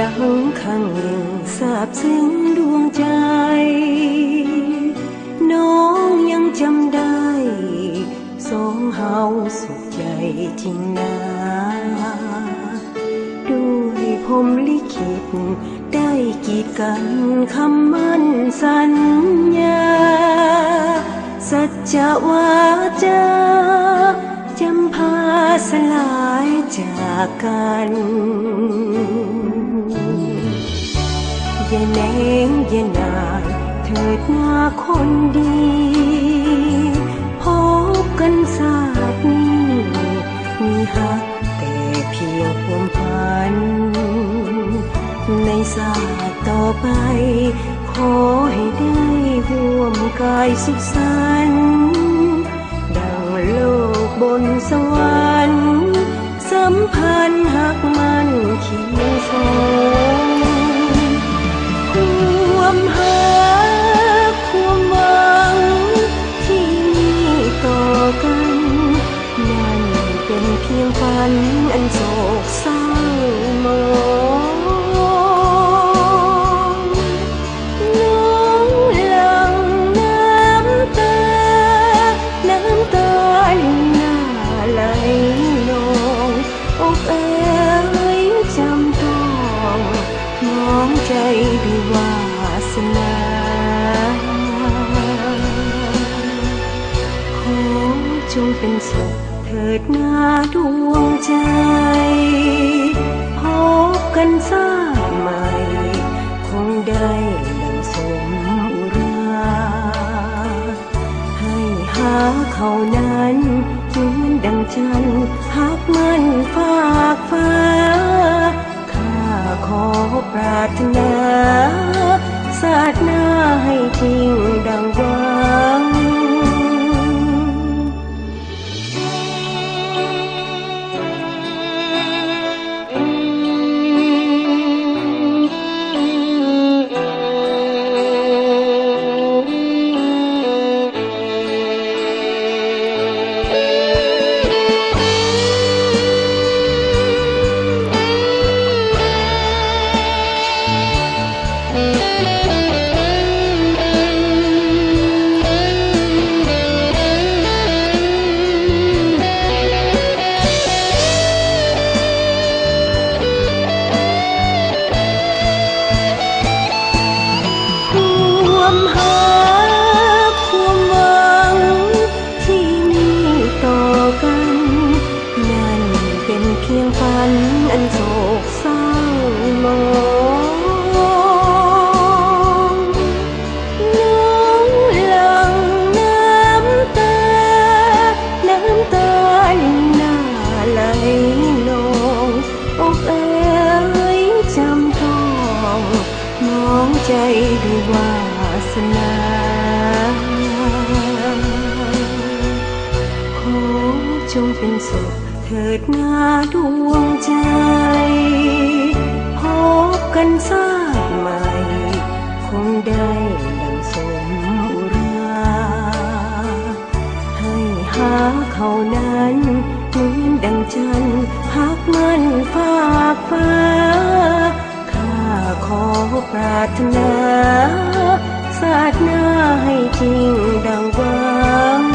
ຄັ້ງໜຶ່ງຊາບຊຶ້ງດວງໃຈ ນ້ອງຍັງຈຳໄດ້ ສອງເຮົາສຸກໃຈຈິງນາ ດ້ວຍພົມລິຂິດ ໄດ້ກີດກັນຄຳໝັ້ນສັນຍາ ສັດຈະວາຈາ ຈຳພາສລາຍຈາກກັນ ຢ່າແນງຢ່າໜ້າຍເຖີດນາຄົນດີ ພົບກັນຊາດນີ້ມີຮັກແຕ່ພຽງຄວາມຝັນ ໃນຊາດຕໍ່ໄປ ຂໍໃຫ້ໄດ້ຮ່ວມກາຍສຸກສັນ ດັ່ງໂລກບົນສະຫວັນ ສຳພັນຮັກໝັ້ນຄຽງສອງ ຄວາມຮັກຄວາມຫວັງທີ່ມີຕໍ່ກັນ ນັ້ນເປັນພຽງຝັນອັນໂສກເສົ້າໝອງ ນ້ອງຫຼັ່ງນ້ຳຕາ ນ້ຳຕາລິນໜ້າໄຫຼນອງ ອົກເອີຍຈຳຕ້ອງ ມອງໃຈດ້ວຍວາສະໜາ ຂໍຈົ່ງເປັນສຸກ ເທີດນາດວງໃຈ ພົບກັນຊາດໃໝ່ ຄົງໄດ້ດັ່ງສົມອຸຣາ ໃຫ້ຫາເຂົານັ້ນເໝືອນດັ່ງຈັນ ຮັກໝັ້ນຟາກຟ້າ ຂ້າຂໍປາດຖະໜາ ຊາດໜ້າໃຫ້ຈິງດັ່ງຫວັງ. ຄວາມຮັກຄວາມຫວັງທີ່ມີຕໍ່ກັນ ນັ້ນເປັນພຽງຝັນອັນໂສກເສົ້າໝອງ ນ້ອງຫຼັ່ງນ້ຳຕາ ນ້ຳຕາລິນໜ້າໄຫຼນອງ ອົກເອີຍຈຳຕ້ອງ ມອງໃຈດ້ວຍວາສະໜາ ຂໍຈົ່ງເປັນສຸກເທີດນາດວງໃຈ ພົບກັນຊາດໃໝ່ ຄົງໄດ້ດັ່ງສົມອຸຣາ ໃຫ້ຫາເຂົານັ້ນເໝືອນດັ່ງຈັນ ຮັກໝັ້ນຟາກຟ້າ ຂ້າຂໍປາດຖະໜາ ຊາດໜ້າໃຫ້ຈິງດັ່ງຫວັງ.